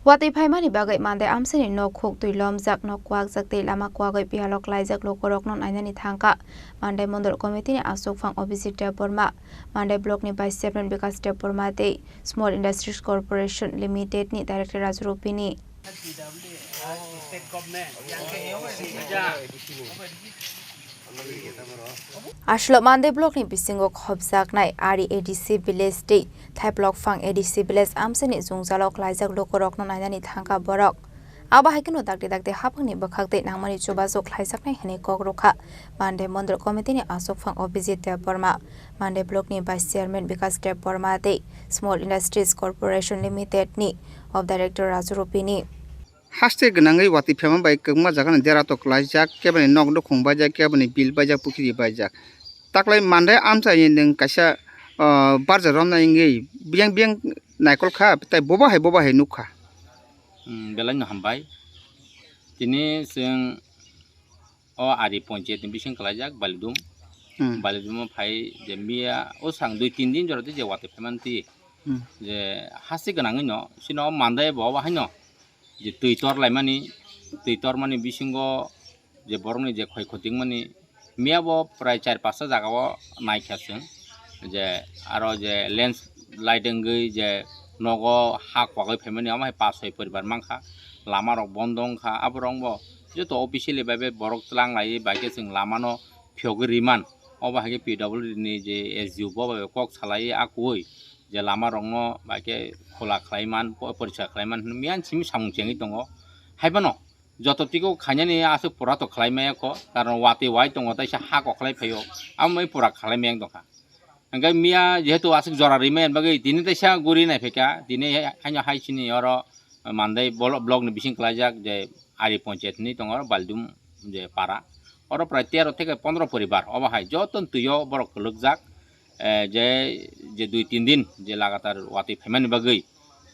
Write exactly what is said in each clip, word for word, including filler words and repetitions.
Watwi phaimani bagwi Mandai amchaini nok khuk twi lomjak, nok kwakjak tei lama kwagwi piyalo klaijak lukurokno nainani thangkha Mandai Mondol Committee ni aswk phang Abhijit Debbarma, Mandai Block ni Vice Chairman Bikas Debbarma tei Small Industries Corporation Limited ni Director Raju Rupini. Aswk Mandai Block ni bisingo khopjaknai Ari A D C Village tei Thaiplokphang A D C Village amchaini jwngjalo klaijak lukurokno nainani thangkha borok. Abo hai kheno dakti dakti haphangni bwkhak tei nangmani chubachu khlaijaknai hwnwi kok rwkha Mandai Mondol Committee ni aswk phang Abhijit Debbarma, Mandai Block ni Vice Chairman Bikas Debbarma tei Small Industries Corporation Limited ni Of Director Raju Rupini. Haste gwnangwi watwi phema bai kwbangma jagani dera tok klaijak, keboni nok nukhung baijak, keboni bill baijak, pukhiri baijak. Taklai Mandai amchaini nwng kaisa, ah, barja romnai wngwi biyang biyang naikol kha, tei boba hai boba hai nuk kha. Hmm, belai no hambai. Tini chwng o Ari ponchayat ni bising klaijak Balidum. Hmm. Balidum o phai je miya o sang dui tin din jora tei je watwi phaimani twi. Hmm. Je haste gwnangwi no, sino Mandai bo obo haino je twi tor laimani, twi tormani bisingo je borokni je khoi khoti wngmani, miya bo prai char pasta jaga o naikha chwng, je aro je landslide wngwi je nogo ha kwagwi phaimani, omo hai pas soi poribar mankha, lama rok bondo wngkha, aborok bo joto officially bai bai borok twlang laiwi bai khe chwng lama no phiyogwi riman, obo hai khe P W D ni je S D O bo bai kok salai akui je lama rok no bai khe khula khlai man, po-, poriskar khlai man hwnwi miyan simi samung chengwi tongo. Hai phano joto tiko khainani aswk pura to khlai maya kho, karon watwi wai tongo, taisa ha kokhlai phaio, amo mai pura khlai maya wng tongkha. Hwnkhe miya jehetu aswk jora rimani bagwi tini taisa guri nai phaikha, tini haino hai chini oro Mandai blo-, block ni bising klaijak je Ari ponchayat hinwi tongo oro Balidum je para. Oro prai tero theke pondro poribar obo hai joto twio borok kwlwkjak. Eh, je, je dui tin din je lagatar watwi phaimani bagwi.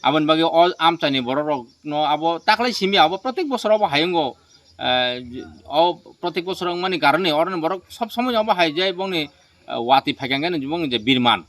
Aboni bagwi o amchaini borok rokno abo taklai simi abo protek bosor obo hayungo, eh, o protek bosor wngmani karone oroni borok sob somoi obo hai je bongni, eh, watwi phaikha hwnkhe bongni je birman,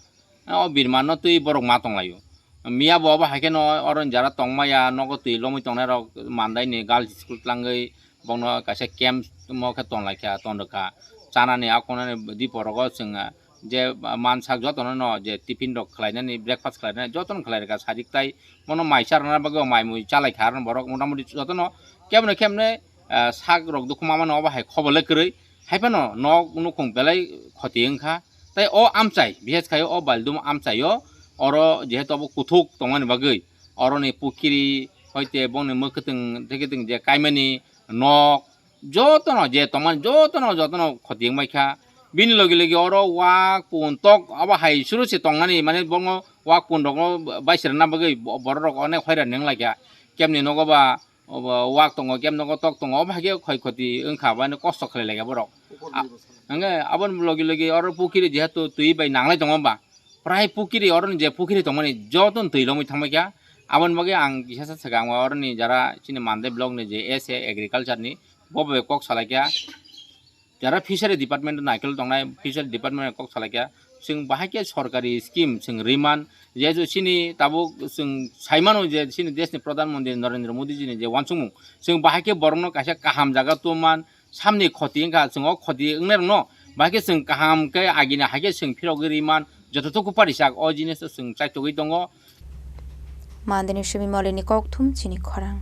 eh, o birmanno twi borok ma tonglaio. Miya bo obo hai kheno oroni jara tongmaya nogo twi lomwi tongnai rok Mandai ni girls school tlangwi bongno kaisa camp mo khe tonlaikha, tonrwkha. Chanani akonani diporogo chwng, ah, je mansak jotono no je tiffin rok khlainani, breakfast khlainani jotono khlai rwkha, sajik tai bono mai charwna bagwi mai mui chalaikha, aro borok motamoti jotono keboni kebni, ah, sak rok dukhu mamano obo hai khobole kwrwi, hai phano nok nukhung belai khoti wngkha. Tei o amchai, bises khai o Balidum amchaio, oro jehetu abo kuthuk tongmani bagwi, oroni pukhiri, hoite bongni mwkhwtwng, theketwng je kaimani nok, jotono je tongmani, jotono, jotono khoti wngbaikha. Bini logi logi oro wak pun tok abo hai suru se tongnani, mane bongo wak pun rokno baisirna bagwi bo-, borok rok onek hoiran wnglaikha. Kemni nogo ba obo wak tongo, kemni nogo tok tongo, obo hai khe khoi khoti wngkha, obo haino kosto khlai laikha borok. A-, hwnkhe aboni logi logi oro pukhiri jehetu twi bai nanglai tongo ba, prai pukhiri, oroni je pukhiri tongmani jotono twi lomwi thangbaikha. Aboni bagwi ang kisa sa swkang o oroni jara chini Mandai block ni je S A agriculture ni bo bai kok salaikha. Jara fishery department naikol tongnai, fishery department kok salaikha. Chwng bahai khe sorkari scheme chwng riman, jehetu chini tabuk chwng saimano je chini deshni Pradhan Mantri Narendra Modi ji ni je wansukmung, chwng bahai khe borokno kaisa kaham jaga tubman, samni khoti wngkha, chwng o khoti wngnairokno bahai khe chwng kaham khe agini hai khe chwng phirogwi riman, joto tuku parisak o jinis chwng chaitogwi tongo. Mandini Sumi Molini kokthum chini khorang.